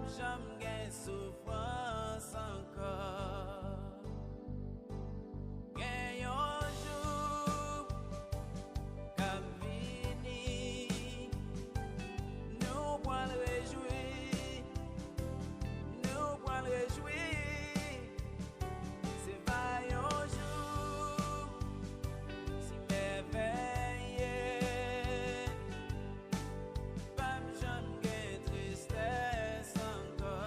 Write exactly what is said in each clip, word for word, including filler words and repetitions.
Janm gen soufrans ankò. Gen yon jou k ap vini, nou pral rejwi, nou pral rejwi. Se va yon jou si mèvèye. P ap janm gen tristès ankò.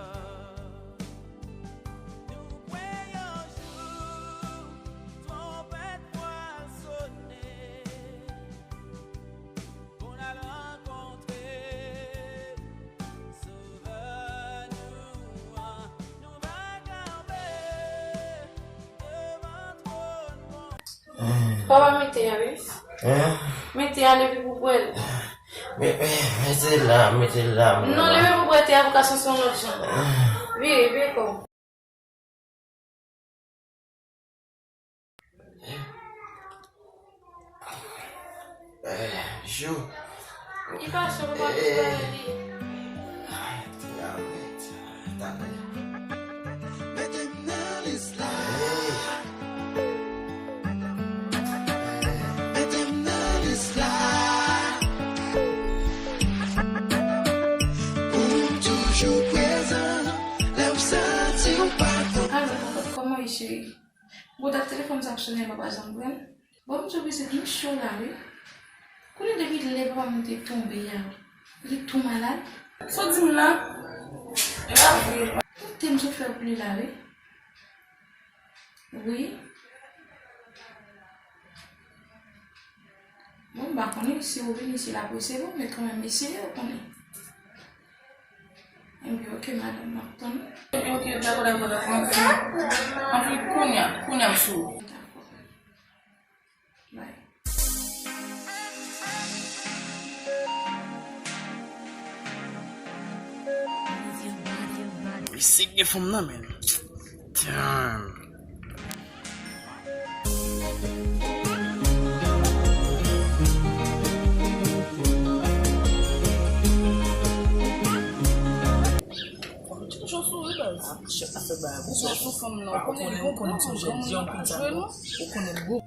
Nou kwè yon jou twonpèt pral sonnen pou n al rankontre Sovè nou an. Nou va kanpe devan twòn bon. Papa, mete a, wi. Hein? Mete a, leve pou bwè l. Mete la, mete la. Non, leve pou bwè te a, pou ka santi yon lòt jan. Vire, vire kò w. Eh, jou. Li pa cho, papa, li pa li. Mete m nan lis la. Mete m nan lis la. Pou m toujou prezan lè m santi w pa konnen. Alo, kòman w ye, cheri? Bon, dat telefòn sa ap sonnen, m pa janm pran. Bon, m tou bizit, m cho la, wi. Konnen depi lè papa m te tonbe a, li tou malad. Sa w di m la? E pa vre. Tout te m sou fè pou li la, wi. Wi. Bon, m pa konnen si w vin isi la pou eseye, men kanmenm eseye, w konnen. Ebyen, oke, madanm, m ap tann ou. Oke, oke, dakò, dakò, dakò, anpil. Anpil, kounye a, kounye a m sou ou. Dakò. Bye. Wi, se gen fanm nan, men. Damn. Ou konnen, ou konnen, ou konnen, ou konnen, ou konnen, ou konnen.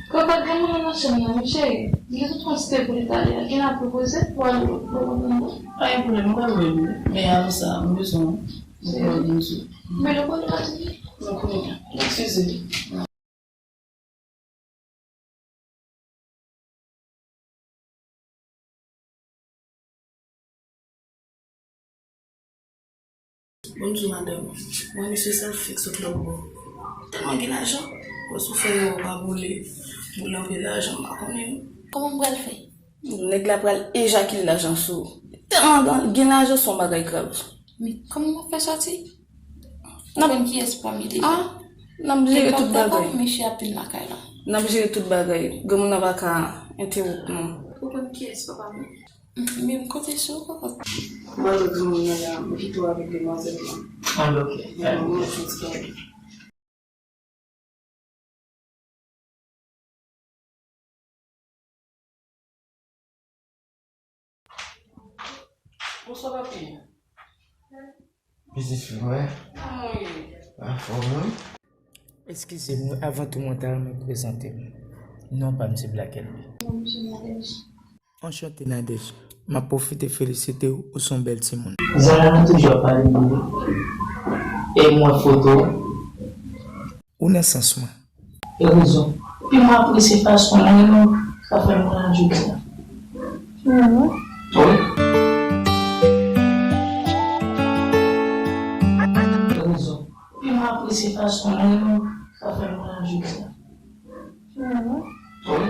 Kòkòt, gen moun nan chanm nan, wi, cheri. Li gen tout kantite pou li t ale a. Gen la pwopoze pou ale bò nan. Pa gen pwoblèm, mwen pral wè li. Men avan sa, mwen bezwen w. Mwen pral di m sou. Men nou konn pati. Mwen konnen. Eskize. Bonjou, madanm. Mwen, mesye sa fèk sot lòt bò. Tèlman gen lajan. Wè, si w fè yon pa boule, boule anpil lajan, m pa konnen. Kòman m pral fè? Nèg la pral ejakile lajan sou ou. Tèlman gen lajan, se yon bagay grav. Men kòman m ap fè sòti? Ou konn kiyès pou m ede? Ah, n ap jere tout bagay. Mesye ap vin lakay la. N ap jere tout bagay. Granmoun nan pa ka entewonp nou. Ou konn kiyès papa m? Men m konte sou ou, papa. Mwen, lòt granmoun nan la, m kite w avèk demwazèl la. Ah, ok. Mwen, mwen, mwen, mwen, Bonswa, papi. Pitit fi mwen. Kòman w ye? Anfòm, wi. Eskize m, wi, avan tou mwen ta renmen prezante m. Non pa m se Black L B. Non, m se Nadège. Anchante, Nadège. M ap pwofite felisite w, ou se yon bèl timoun. Zanmi mwen toujou ap pale de ou. E m wè foto w. Ou nan sans mwen. E rezon. Epi m apresye fason w renmen w, sa fè m konnen jodi a. Renmen? Wi. E rezon. Epi m apresye fason w renmen w, sa fè m konnen jodi a. Renmen? Wi.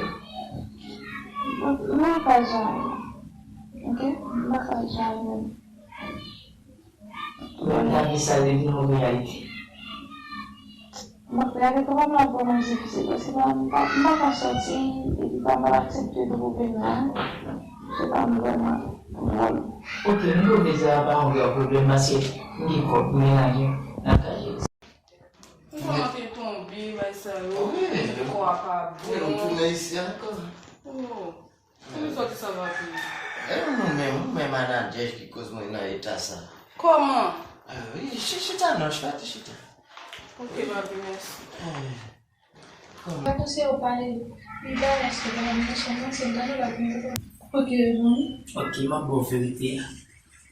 M pa ka jan. Ok? M pa ka jan. Mwen gade sa depi nan reyalite. Mwen gade kòman m ap ba w manje pise paske m pa, m pa ka sòti epi papa l aksepte pou vin la. Se pa m vrèman vòl. Ok, m twouve sa pa yon gran pwoblèm paske m gen kòb, m gen lajan, n ap ka jere sa. M kòmanse tonbe, bay sa yo. Wi, men kò a Pa bon. Mwen tounen isi ankò. Oh. Ki sòti sa, papi? E nou menm, nou menm manadjè ki koz mwen nan eta sa. Kòman? Ah, wi, chi-, chita non, chita, chita. Ok, papi, mèsi. Eh, kòman? Mwen konseye w pale pi ba, paske pa nan chanm nan, se m tande l ap vin. Ok, bon. Ok, m ap ba w verite a.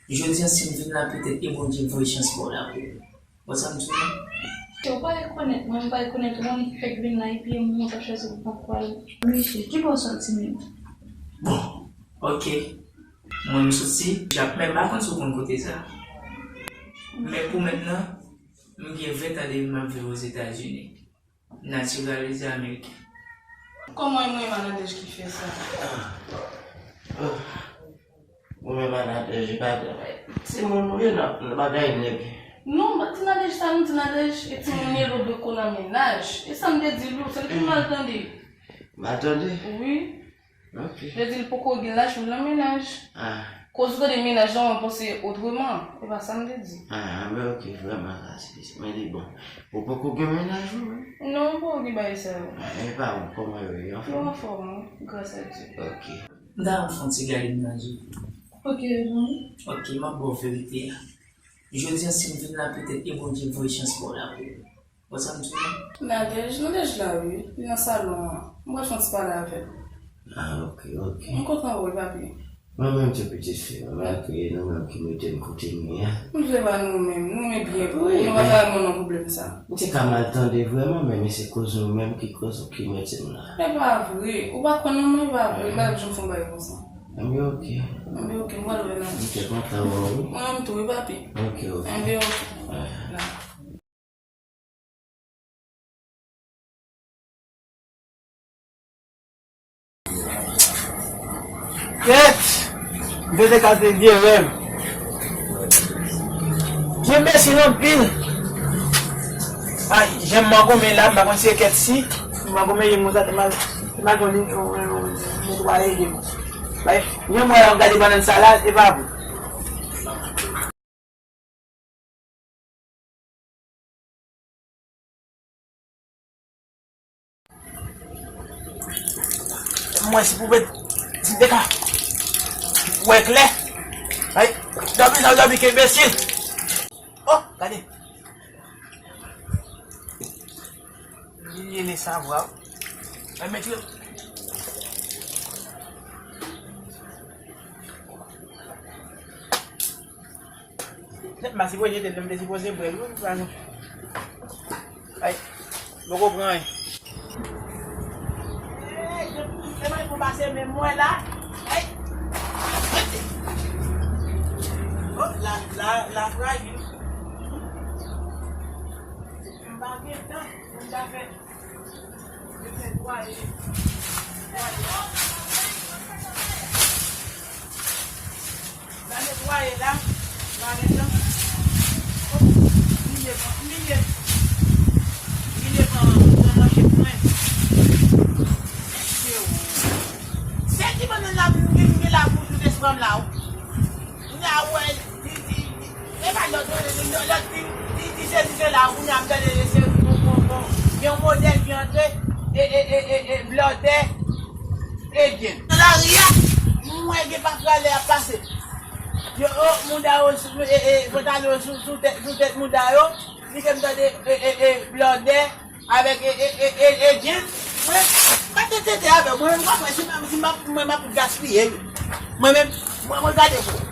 Jodi a, si m vin la, petèt e Bondye voye chans ba w la pou ou. Bon, sa m di w la? Yo pa rekonèt mwen, m pa rekonèt ou, mwen fèk vin la, epi mwen t ap chwazi pou m pa kwè. Mesye, ki bò w sòti menm? Bon, ok. Mwen, m soti Japon, men m pa konn si w konn kote sa. Men pou mentnan, m gen ven tan depi m ap viv Ozetazini. Natiralize ameriken. Kòman e mwen e manadjè ki fè sa? Ah. Ou menm Nadège, pa travay. Timoun ou ye nan, nan bagay nèg. Non, pa ti Nadège sa, non, ti Nadège, e timoun ye, l dwe ko nan mennaj. E sa m te di l wi, se l ki mal tande. Mal tande? Wi. Ok. Te di l poko gen laj pou l nan mennaj. Ah. Koz ou tande mennaj lan, mwen panse otreman. E pa sa m te di. Ah, men ok, vrèman rasis. Men li bon. Ou poko gen mennaj ou menm? Non, m poko gen bagay sa yo. Ah, e pa bon, kòman yo ye, anfòm? Yo anfòm, wi, gras a Dye. Ok. M ta renmen fè yon ti gade mennaj ou. Ok, bon. Ok, m ap ba w verite a. Jodi a, si m vin la, petèt e Bondye voye chans ba w la pou ou. Bon, sa m di w la? Nadège, Nadège la, wi. Li nan salon an. M pral fè yon ti pale avè l. Ah, ok, ok. M kontan wè w, papi. Mwen menm tou, pitit fi m, malgre nou menm ki mete m kote m ye a. M vle ba nou menm, nou menm byen pou nou, nou pa ta renmen nan pwoblèm sa. M te ka mal tande vrèman, men, men se koz nou menm ki koz ou ki mete m la. E pa vre. Ou pa kwè nan mwen, e pa vre. M pa janm fè yon bagay konsa. Anben ok. Anben ok, m pral wè nan. M te kontan wè w wi. Mwen menm tou wi, papi. Ok, ok. Anben ok. Ah. La. Kèt! M te te ka te vye rèv. Byen mèsi anpil. Ay, jan m magoumen la, m pa konn si se kèt si. M magoumen, yon moun sa te mal, te mal konn yon, yon, yon, yon netwaye, yon. Bay, yon mwen ap gade bannann sa la, e pa vre. Mwen si pou met, si m te ka wè klè. Ay, dòmi nan dòmi ke enbesil. Oh, gade. Li ye le savwa. Ay, mèt yo. Nèt, m pa sipoze jete l, m te sipoze bwè l, wi, m pa non. Ay, m poko pran anyen. Ey, depi se mwen pou pase men mwen la. Ey. Oh, la, la, la frajil. M pa gen tan pou m ta fè. L a netwaye la. L a gentan. Oh, milye pran, milye. Milye pran, pran manchèt mwen. Mesye o. Se ki bannann la m gen la pou tout espwa m la o. Kounye a, wè, li, li, li, e pa lòt, lòt, lòt, li, li, li sezi se la, kounye a, m tande se, bon, bon, bon, gen yon modèl ki antre, e, e, e, e, e, blòdè, e gen. Nan lari a, m wè gen pafralè ap pase. Yo, o, mouda yo, sou, e, e, pantalon sou, sou tèt, sou tèt mouda yo, li fè m tande, e, e, e, blòdè, avèk e, e, e, e, e, djens, mwen, pa tete avè mwen, mwen, mwen, si m, si m ap, mwen, m ap gaspiye. Mwen menm, mwen, mwen gade pou.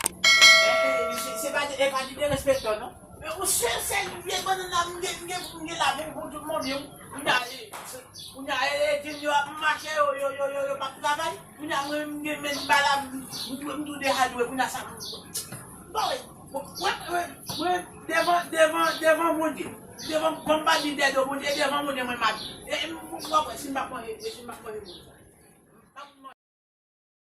E, e, se, se pa de, e pa de derespektan, non. Men ou se sèl vye bannann la m gen, m gen, m gen la pou, pou tout moun, wi. Kounye a, e, se, kounye a, e, e, djens yo ap mache, yo, yo, yo, yo, yo p ap travay. Kounye a, mwen, m gen men m pa la, m, m, m tounen hardware, kounye a sa, m, bon, mwen, mwen, mwen, devan, devan, devan Bondye, devan, bon, m pa di dèdo Bondye, devan Bondye, mwen, m ap, e, e, m, m, mwen, si m pa manje, e, si m pa manje Bondye.